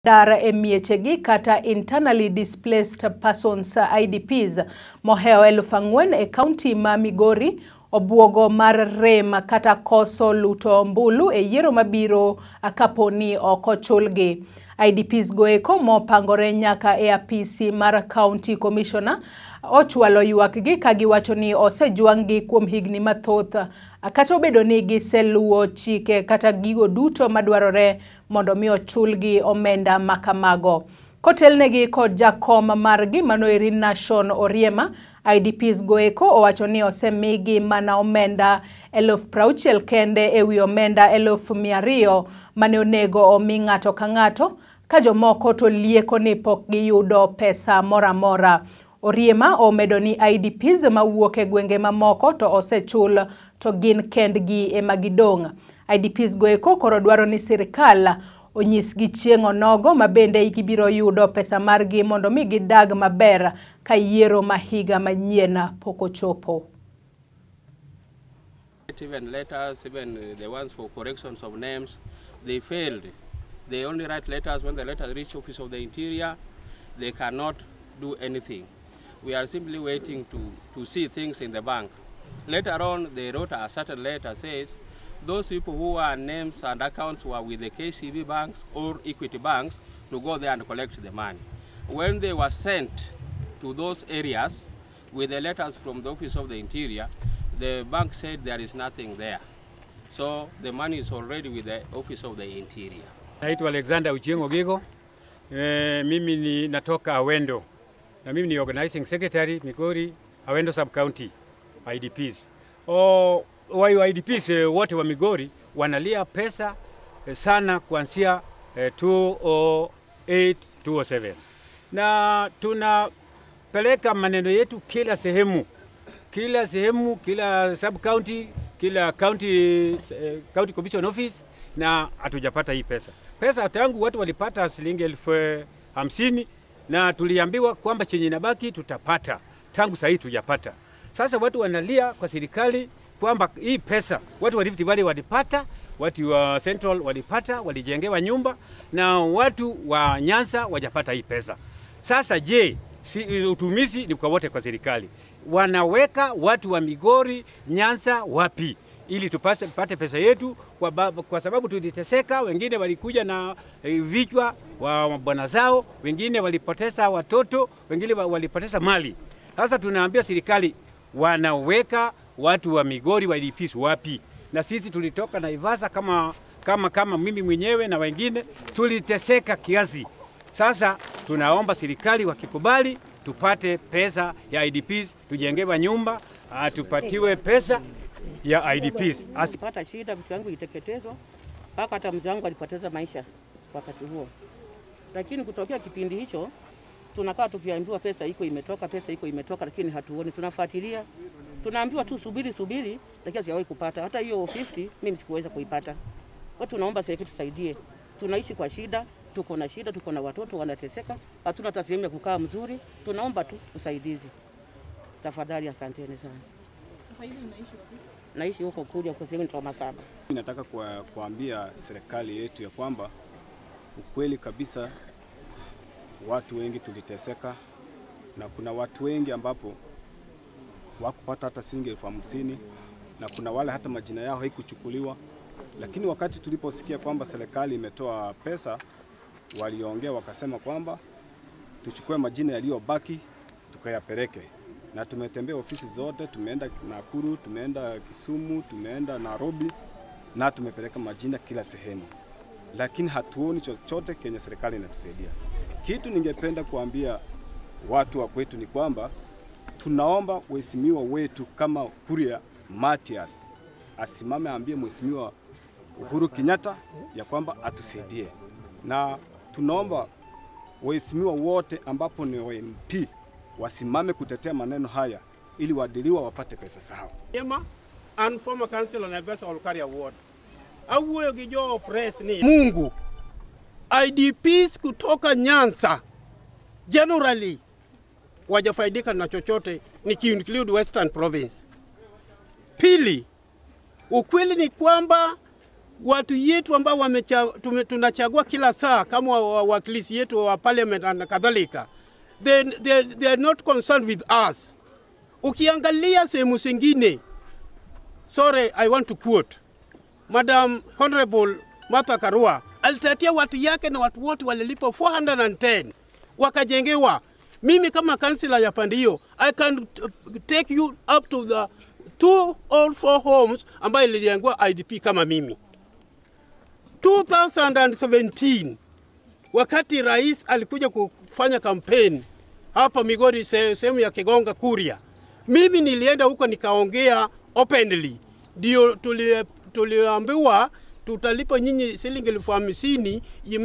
Dar e miechegi kata internally displaced persons IDPs moheo 4,000 e kaunti ma Migori obuogo mar rem kata koso luto ombulu e yiero mabiro kaponi ok ochulgi. IDPs goeko mopangore nyaka e apisi mar County Commissioner ochwalo ywakgi ka giwacho ni osejwang'gi kuom higni mathoth kata obedo ni giseluwo chike kata gigo duto madwarore mondo mi ochulgi omenda makamago. Kotelnegi kod jakom margi manoeri Nation Oriema, IDPs goeko owacho ni osemigi mana omenda 60,000 kende ewi omenda 200,000 mane onego omi ng'ato ka ng'ato, ka jomoko to lieko ni pok giyudo pesa moro amora. Oriema omedo ni IDPs mawuok e gwenge mamoko to osechul to gin kendgi ema gidong'. IDPs goeko koro dwaro ni sirikal onyisgi chieng' onogo ma bende gibiro yudo pesa margi mondo mi gidag maber ka yiero ma higa manyien pok ochopo. Even letters, even the ones for corrections of names, they failed. They only write letters. When the letters reach Office of the Interior, they cannot do anything. We are simply waiting to see things in the bank. Later on, they wrote a certain letter says, those people who are names and accounts were with the KCB banks or Equity banks to go there and collect the money. When they were sent to those areas with the letters from the Office of the Interior, the bank said there is nothing there. So the money is already with the Office of the Interior. Naitwa Alexander Uchieng Ogigo. Mimi ni natoka Awendo. Na mimi ni organizing secretary Migori Awendo Sub-County IDPs. Wa IDPs wote wa Migori wanalia pesa sana kuanzia 2008 2007. Na tunapeleka maneno yetu kila sehemu. Kila sehemu, kila sub-county, kila county, county commission office, na hatujapata hii pesa. Pesa tangu watu walipata shilingi 50,000 na tuliambiwa kwamba chenye inabaki tutapata. Tangu sasa hii tujapata. Sasa watu wanalia kwa serikali kwamba hii pesa watu wa Rift Valley walipata, watu wa Central walipata, walijengewa nyumba, na watu wa Nyanza wajapata hii pesa. Sasa je, utumizi ni kwa wote kwa serikali. Wanaweka watu wa Migori, Nyanza wapi ili tupate pesa yetu, kwa sababu tuliteseka. Wengine walikuja na vichwa wa bwana zao, wengine walipoteza watoto, wengine walipoteza mali. Sasa tunaambia serikali wanaweka watu wa Migori wa IDPs wapi? Na sisi tulitoka Naivasha kama mimi mwenyewe na wengine tuliteseka kiasi. Sasa tunaomba serikali wakikubali tupate pesa ya IDPs, tujengewe nyumba, tupatiwe pesa ya IDPs. Asipata shida, vitu yangu iteketezwa, mpaka hata mzee wangu alipoteza maisha wakati huo. Lakini kutokea kipindi hicho tunakaa tukiambiwa pesa iko imetoka, pesa iko imetoka, lakini hatuoni. Tunafuatilia, tunaambiwa tu subiri subiri, lakini sijawahi kupata. Hata hiyo 50 mimi sikuweza kuipata. Watu tunaomba serikali tusaidie. Tunaishi kwa shida, tuko na shida, tuko na watoto wanateseka, hatuna hata sehemu ya kukaa mzuri. Tunaomba tu usaidizi. Tafadhali, asanteni sana. Sasa hivi unaishi wapi? Naishi huko Kuria kwa sehemu ya Masaba. Nataka kuambia serikali yetu ya kwamba ukweli kabisa watu wengi tuliteseka, na kuna watu wengi ambapo wakupata hata shilingi 50,000, na kuna wale hata majina yao haikuchukuliwa. Lakini wakati tuliposikia kwamba serikali imetoa pesa, waliongea wakasema kwamba tuchukue majina yaliyobaki tukayapeleke. Na tumetembea ofisi zote, tumeenda Nakuru, tumeenda Kisumu, tumeenda Nairobi, na tumepeleka majina kila sehemu. Lakini hatuoni chochote kenye serikali inatusaidia. Kitu ningependa kuambia watu wa kwetu ni kwamba tunaomba mheshimiwa wetu kama Kuria Matias asimame aambie mheshimiwa Uhuru Kenyatta ya kwamba atusaidie. Na tunaomba waheshimiwa wote ambapo ni MP wasimame kutetea maneno haya ili waadiliwa wapate pesa sawa. And former councillor Naivasha Olkaria Ward. Awuoyo gi jo press ni Mungu. IDPs kutoka Nyanza generally wajafaidika na chochote, ni include Western Province. Pili, ukweli ni kwamba Watu yetu ambao tunachagua kila saa kama wawakilishi yetu wa parliament na kadhalika, they are not concerned with us. Ukiangalia sehemu zingine, sorry, I want to quote Madam Honorable Martha Karua, alitetea watu yake na watu wote walilipa 410 wakajengewa. Mimi kama kansila ya pande hiyo, I can take you up to the 2 or 4 homes ambayo ilijengwa IDP kama mimi. 2017 wakati rais alikuja kufanya campaign hapa Migori, sehemu ya Kigonga Kuria, mimi nilienda huko nikaongea openly, ndio tuliambiwa tutalipa nyinyi shilingi 50,000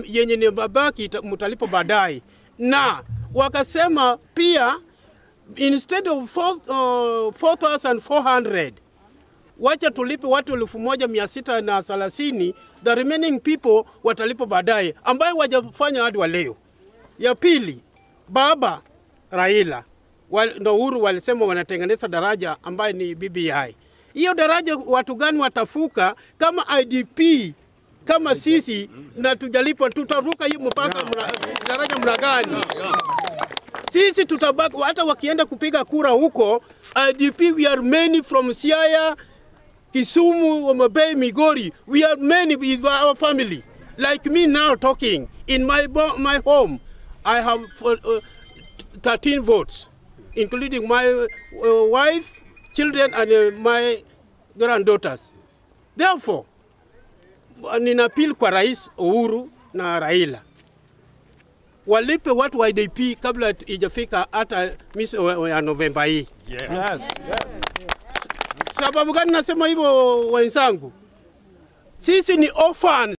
yenye ni babaki mtalipa baadaye. Na wakasema pia instead of 4,400 wacha tulipe watu 1,630, the remaining people watalipa baadaye, ambayo wajafanya hadi wa leo. Ya pili, baba Raila na Uhuru walisema wanatengeneza daraja ambayo ni BBI. Hiyo daraja watu gani watafuka kama IDP kama sisi na tujalipa? Tutaruka hiyo mpaka daraja mna gani? Sisi tutabaki, hata wakienda kupiga kura huko IDP, we are many from Siaya, Kisumu, Homa Bay, Migori. We are many with our family. Like me now talking, in my home, I have 13 votes, including my wife, children, and my granddaughters. Therefore, nina appeal kwa Rais Uhuru na Raila, walipe watu wa IDP kabla ijafika hata mwezi ya Novemba hii. Yes. Yes. Sababu gani nasema hivyo wenzangu? Sisi ni orphans.